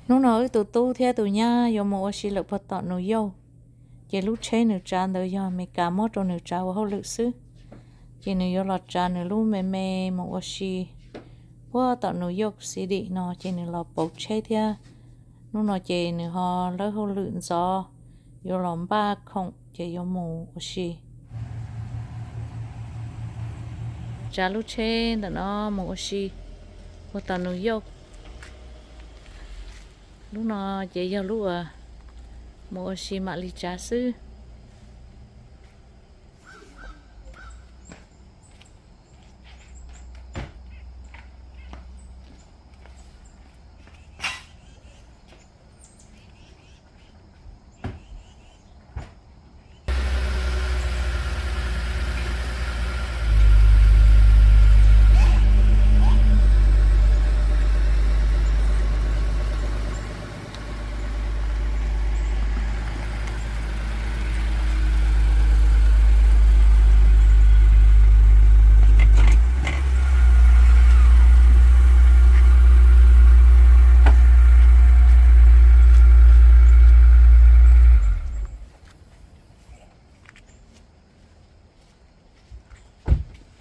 Hnub no wb tus tub thiab tus nyab yuav mus ua si lawm puag tom New York, ces lub tsheb nws tsav ntawd yog Amelikas muab rau nws tsav ua hauj lwm xwb. Ces nws yuav los tsav nws lub me me mus ua si puag tom New York City no, ces nws los pauv tsheb thiab. Hnub no ces nws ho lawb hauj lwm ntxov, yuav los npaj khoom ces yuav mus ua si. Tsav lub tsheb ntawm no mus ua si puag tom New York. Lub no ces yog lub uas mus ua si mam li tsav xwb.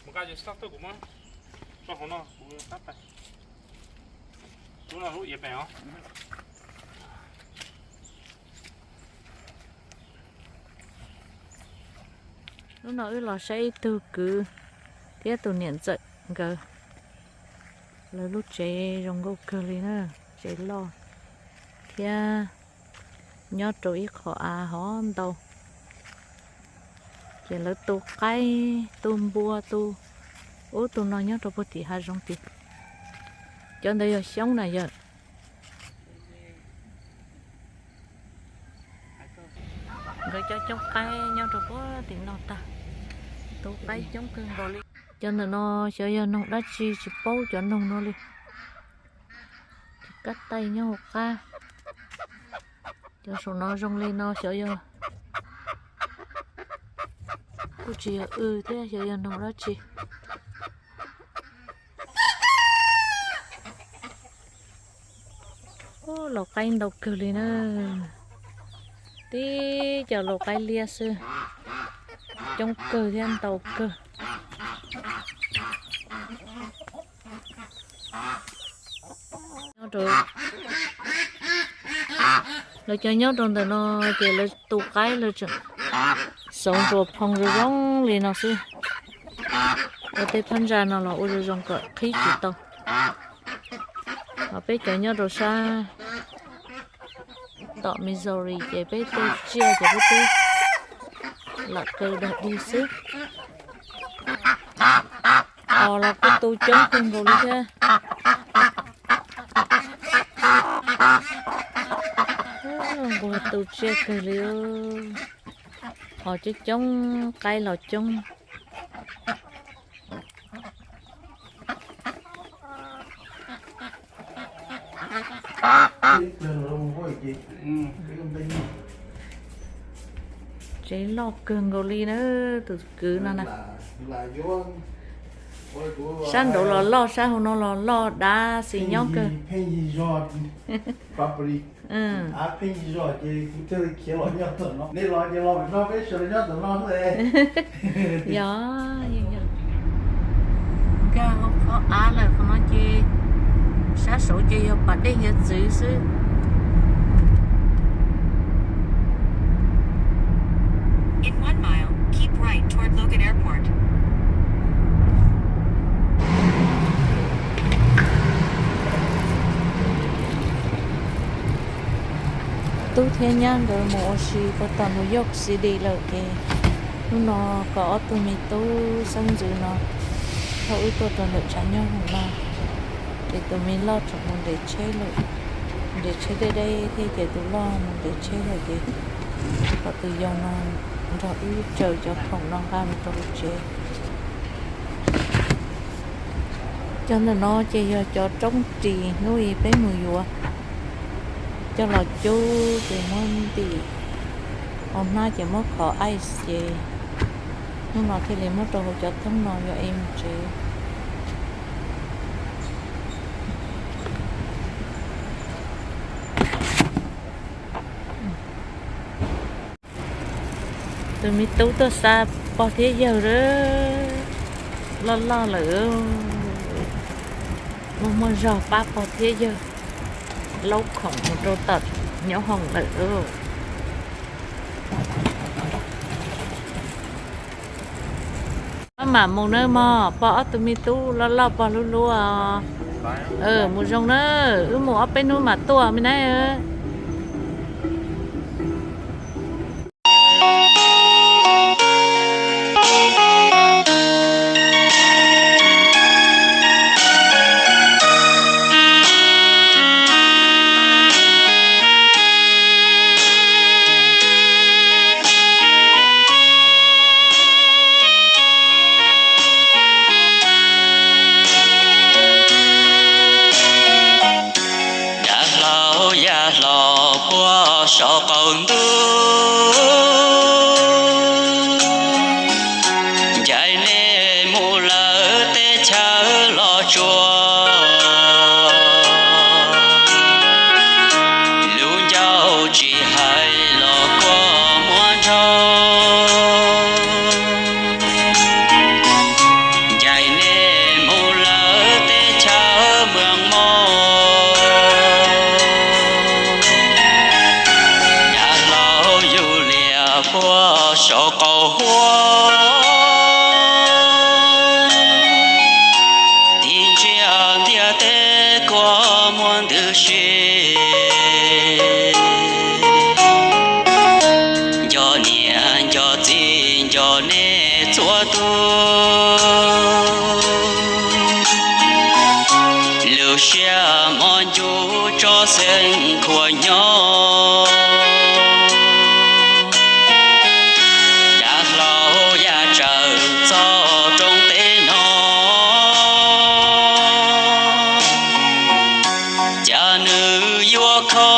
Mus nqa cov sab tuaj kuv muab tso hauv no, kuv tab tais. Lub no lub iav peem os. Lub no wb los saib ib tug kwv thiab tus niam ntxawm nkawd. Lawv lub tsev zoo nkauj kawg li na, tsev loj thiab nyob rau ib qho av hov ntau. Ces lawv tu qaib tu npua tu ub tu no nyob rau puag tim hav zoov tid. Cov ntawd yog xyoob na yawg. Nkawd cov coob qaib nyob rau puag tim no tag, tu qaib coob kawg nkaus li. Cov ntawm no xyov yog noog dab tsi tsis paub cov noog no li. Cov kab taij nyob hauv qab. Cov saum no zoo li no xyov yog, kuj tsis yog w thiab xyov yog noog dab tsi. Ub, laus qaib ntau kawg li na. Tib cov laus qaib liab xwb, coob kawg thiab ntau kawg. Nyob rau, lawv cov nyob rau ntawm no ces lawv tu qaib lawv tseem xauv ntsuas phoo zoo zoo li no xwb. Ua tej phab ntsa no los ua zoo zoo kom qhib tsis tau. Ho peb cov nyob rau sab tom Missouri ces peb tu tsiaj ces peb twb lam kaw dag dig xwb. Os los kuj tu coob kawg nkaus li thiab. Nquag tu tsiaj kawg li. Os coob coob, qaib los coob. Tsev loj kawg nkaus li na, tus kwv no na. Sab nraud los loj, sab hauv no los loj, dav xis nyob kawg. Yog, nkag hauv qhov av lawm, qhov no ces sab saud ces yog pas dej hiav txwv xwb. In one mile, keep right toward Logan Airport. Tub thiab nyab nkawd mus ua si puag tom New York City lawm ces hnub no kom ob tug me tub xeeb ntxwv no thauj wb tuaj rau ntawm tshav nyob hoom no. Ces tus me loj tseem mus nres tsheb lawm, nres tsheb deb deb thiab ces tus loj mus nres tsheb lawm ces kom tus yau no nrog wb tsaws cov khoom no nqa mus rau hauv tsev. Cov ntawm no ces yog cov roob ris hnub ib peb mus yuav coj los cub ces muab ntim hauv hnab ces muab khov ice ces hnub no thiaj li muab rau hauv cov thoob no yuav ev mus tsev. Tus me tub tuaj xa pog thiab yawg loj loj lawm, muaj muaj zog pab pog thiab yawg laub khoom mus rau tom nyob hoom lawm. Maj mam mus nawb mog, pog ob tug me tub loj loj pog hlub hlub os. Mus zoo na, wb mus ob peb hnub mam tuaj me na. Dav hlau yaj hlau puag saum qaum ntuj, ncaim nej mus lawm teb chaws los tsuas, lub ncauj tsis hais los kua muab nrog. Ncaim nej mus lawm teb chaws Muas Moos, dav hlau yug lias puag saum qaum huab, tig ntsia ntiaj teb kua muag ntws si. Nco niam nco txiv nco nej txhua tus, lub siab mos ncuj tso xeeb khuam nyob. Dav hlau yaj tsawm txog rooj teb no, cas nws yuav kho